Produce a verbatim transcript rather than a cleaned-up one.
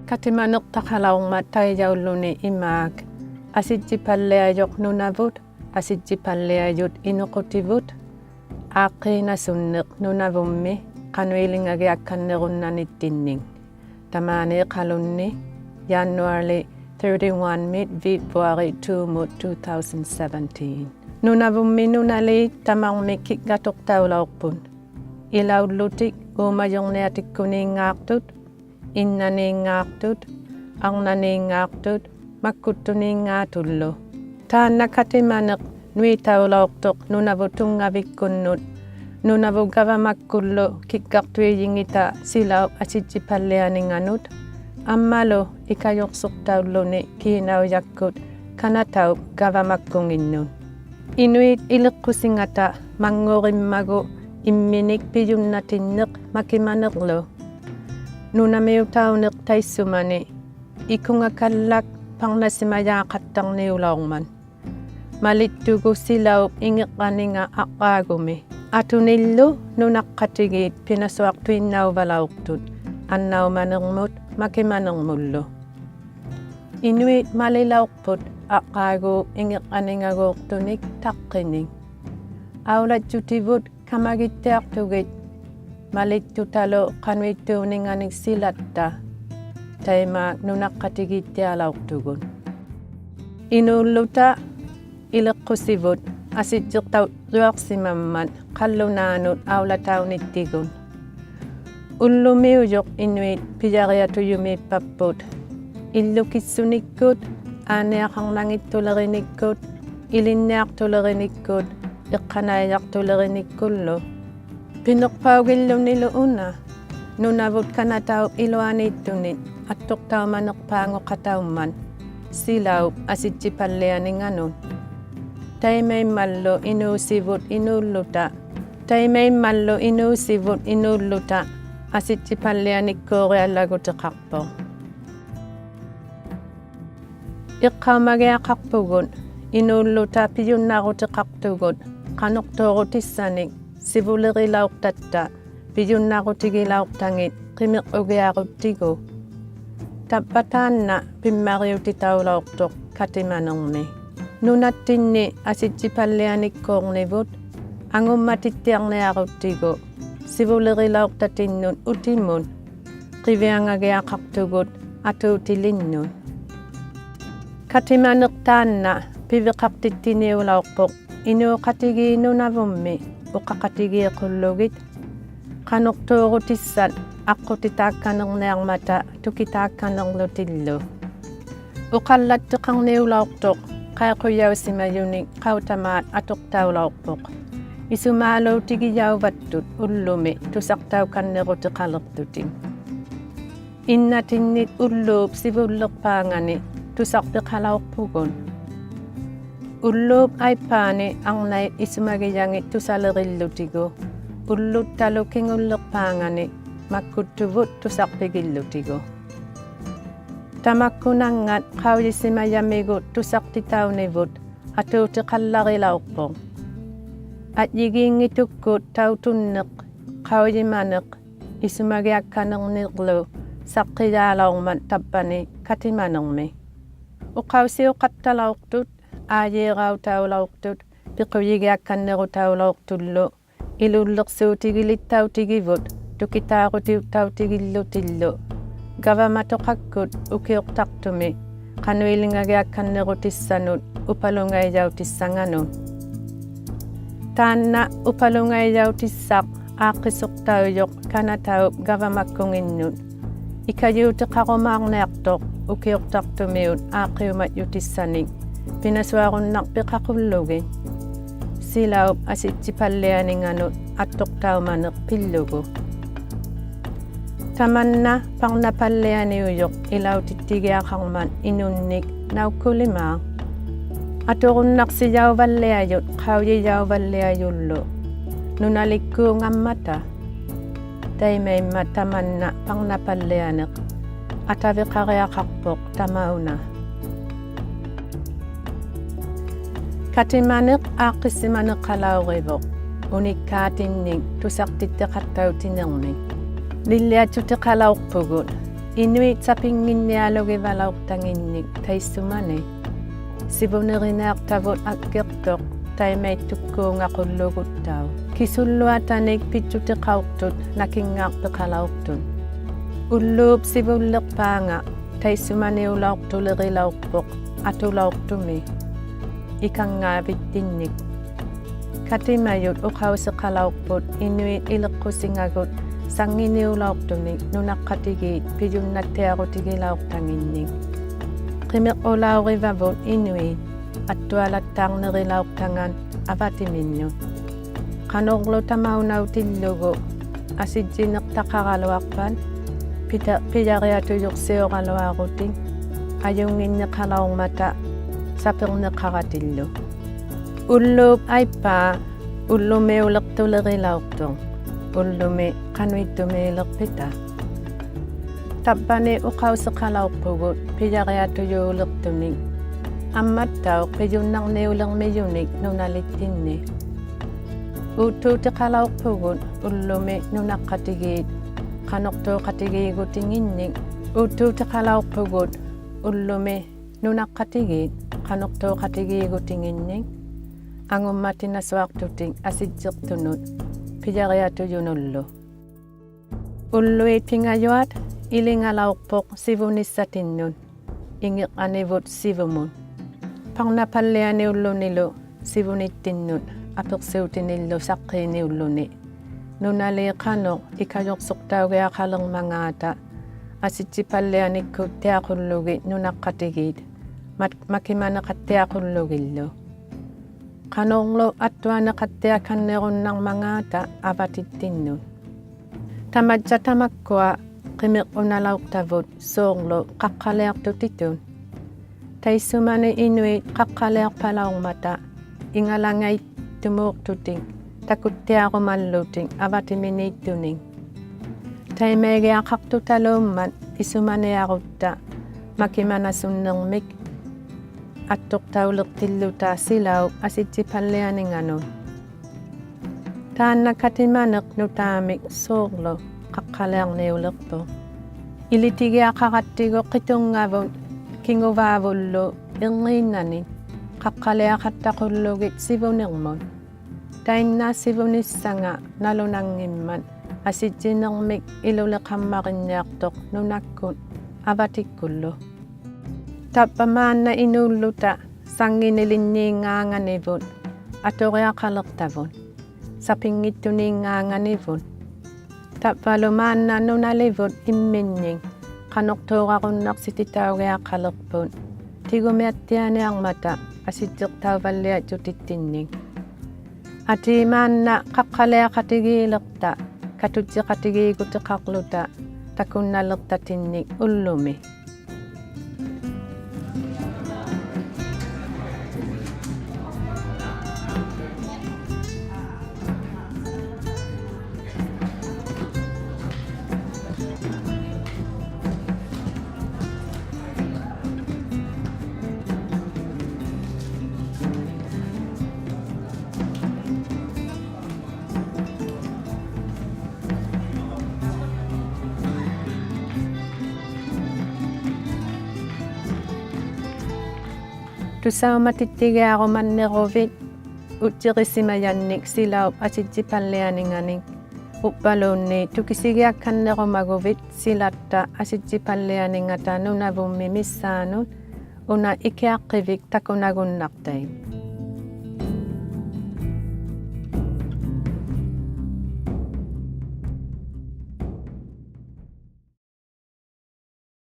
Katimaniqtaqalaurmat taijaulluni imaak: Asijjipalliajuq Nunavut, asijjipalliajut inuqutivut, aaqqiinasunniq Nunavummi qanuilingagiakkannirunnanittinnik. Tamaani Iqalunni, January thirty-one-mit Viivvuari two-mut two thousand seventeen. Nunavummi nunaliit tamarmik kiggatuqtaulauqput. Ilaullutik uumajurniatikkuniingaaqtut, innaniingaaqtut, arnaniingaaqtut, makkuttuniingaatullu. Taanna katimaniq nuitaulauqtuq Nunavut Tunngavikkunnut, Nunavut gavamakkullu kiggaqtuijingita silaup asijjipallianinganut, ammalu ikajuqsuqtaulluni kiinaujakkut Kanataup gavamakkunginnut. Inuit iliqqusingata manngurimmagu imminik pijunnatinniq makimaniqlu. Nunamiutauniq taissumani ikungakallak parnasimajaaqattarniulaurmat. Malittugu silaup ingiqraninga arraagumi. Atunillu nunaqqatigiit pinasuaqtuinnauvalauqtut annaumanirmut makimanirmullu. Inuit malilauqput arraaguup ingiqraningaguuqtunik taqqinik. Aulajjutivut kamagittiaqtugit malittutalu qanuittuuninganik silatta, taima nunaqqatigiittialauqtugut. Inuulluta iliqqusivut asijjiqtaujuaqsimammat qallunaanut aulataunittigut. Ullumiujuq inuit pijariatujumiippapput, illukissunikkut, aaniaqarnangittulerinikkut, ilinniaqtulerinikkut, iqqanaijaqtulerinikkullu. Piniqpaugillunilu una, Nunavut Kanataup iluaniittunit attuqtaumaniqpaanguqataummat silaup asijjipallianinganut. Taimaimmallu inuusivut inuulluta, taimaimmallu inuusivut inuulluta asijjipallianikkuurialagutiqaqpuq. Iqqaumagiaqaqpugut inuulluta pijunnarutiqaqtugut qanuqtuurutissanik sivulirilauqtatta pijunnarutigilauqtangit qimirugiaruttigu. Tavva taanna pimmariutitaulauqtuq katimanirmi. Nunattinni asijjipallianikkuurnivut angummatittiarniaruttigu sivulirilauqtatinnut utimut qiviangagiaqaqtugut atuutilinnut. Katimaniq taanna piviqaqtittiniulauqpuq inuuqatigiit Nunavummi uqaqatigiiqullugit qanuqtuurutissat aqqutitaakkanirniarmata tukitaakkanirlutillu. Uqallattiqarniulauqtuq qaiqujausimajunik qautamaat atuqtaulauqpuq isumaaluutigijauvattut ullumi tusaqtaukkannirutiqaliqtutik. Innatinnit ulluup sivulliqpaangani tusaqpiqalauqpugut. Ulluup aippaani arnait isumagijangit tusalirillutigu, ulluttalu kingulliqpaangani makkuttuvut tusaqpigillutigu. Tamakkunanngat qaujisimajamigut tusaqtitaunivut atuutiqallarilauqpuq. Ajjigiinngitukkut tautunniq qaujimaniq isumagiakkanirniqlu saqqijaalaurmat tavvani katimanirmi. Uqausiuqattalauqtut, aajiirautaulauqtut, piqujigiakkannirutaulauqtullu, ilulliqsuutigilittautigivut tukitaarutiuttautigillutillu, gavamatuqakkut ukiuqtaqtumi qanuilingagiakkannirutissanut upalungaijautissannganut. Taanna upalungaijautisaq aaqqisuqtaujuq Kanataup gavamakkunginnut ikajuutiqarumaarniaqtuq ukiuqtaqtumiut aaqqiumajjutissanik pinasuarunnaqpiqaqullugit silaup asijjipallianinganut attuqtaumaniq pillugu. Tamanna parnapallianiujuq ilautittigiaqarmat inunnik naukkulimaaq. Aturunnaqsijauvalliajut qaujijauvalliajullu nunalikkuungammata. Taimaimmat tamanna parnapallianiq ataviqariaqaqpuq tamauna. Katimaniq aaqqisimaniqalaurivuq unikkaatinnik tusaqtittiqattautinirmik. Lilliajjutiqalauqpugut Inuit sapinnginnialugivalauqtanginnik taissumani. Sivuniriniaqtavut aggiqtuq taimaittukkuungaqulluguttauq. Kisulluatanik pijjutiqauqtut nakinngaaqpiqalauqtut. Ulluup sivulliqpaanga taissumaniulauqtulirilauqpuq atulauqtumi ikanngavittinnik. Katimajut uqausiqalauqput inuit iliqqusingagut sannginiulauqtunik nunaqqatigiit pijunnattiarutigilauqtanginnik. Qimiqulaurivavut inuit attualattaarnirilauqtangat avatiminnut. Qanurlu tamaunautillugu asijjiniqtaqaraluaqpat pita-, pijariatujuqsiuraluarutik ajunnginniqalaurmata sapirniqaratillu. Ulluup aippaa ullumiuliqtulirilauqtuq. Ullumi qanuittumiiliqpita? Tavvani uqausiqalauqpugut pijariatujuuliqtunik ammattauq pijunnarniulirmijunik nunalittinni. Uuttuutiqalauqpugut ullumi nunaqqatigiit qanuqtuuqatigiigutinginnik. Uuttuutiqalauqpugut ullumi nunaqqatigiit qanuqtuuqatigiigutinginnik angummatinasuaqtutik asijjiqtunut pijariatujunullu. Ulluit pingajuat ilingalauqpuq sivunissatinnut ingiqanivut sivumut. Parnapallianiullunilu sivunittinnut apiqsiutinillu saqqiiniulluni. Nunali qanuq ikajuqsuqtaugiaqalirmangaata asijjipallianikkuttiaqullugit nunaqqatigiit mat-, makimaniqattiaqullugillu. Qanurlu attuaniqattiakannirunnarmangaata avatittinnut. Tamajja tamakkua qimiqunalauqtavut suurlu qaqqaliaqtutitut. Taissumani inuit qaqqaliaqpalaurmata ingalangaitumuuqtutik takuttiarumallutik avatiminiittunik. Taimaigiaqaqtutaluummat isumaniarutta makimanasunirmik attuqtauliqtilluta silaup asijjipallianinganut. Taanna katimaniq nutaamik suurlu qaqqaliarniuliqpuq. Ilitigiaqarattigu qitunngavut kinguvaavullu irngiinnanik qaqqaliaqattaqullugit sivunirmut. Tainna sivunissanga nalunanngimmat asijjinirmik iluliqammarinniaqtuq nunakkut avatikkullu. Tavva maanna inuulluta sannginilinniinngaanganivut aturiaqaliqtavut sapinngittuniinngaanganivut. Tavvalu maanna nunalivut imminnik qanuqtuurarunnaqsititaugiaqaliqput tigumiattianiarmata asijjiqtauvalliajjutittinnik. Atii maanna qaqqaliaqatigiiliqta katujjiqatigiigutiqaqłuta takunnaliqtatinnik ullumi. Tusaumatittigiarumanniruvit ujjirisimajannik silaup asijjipallianinganik, uvvaluunniit tukisigiakkannirumaguvit silatta asijjipallianingata Nunavummi missaanut una ikiaqqivik takunagunnaqtait.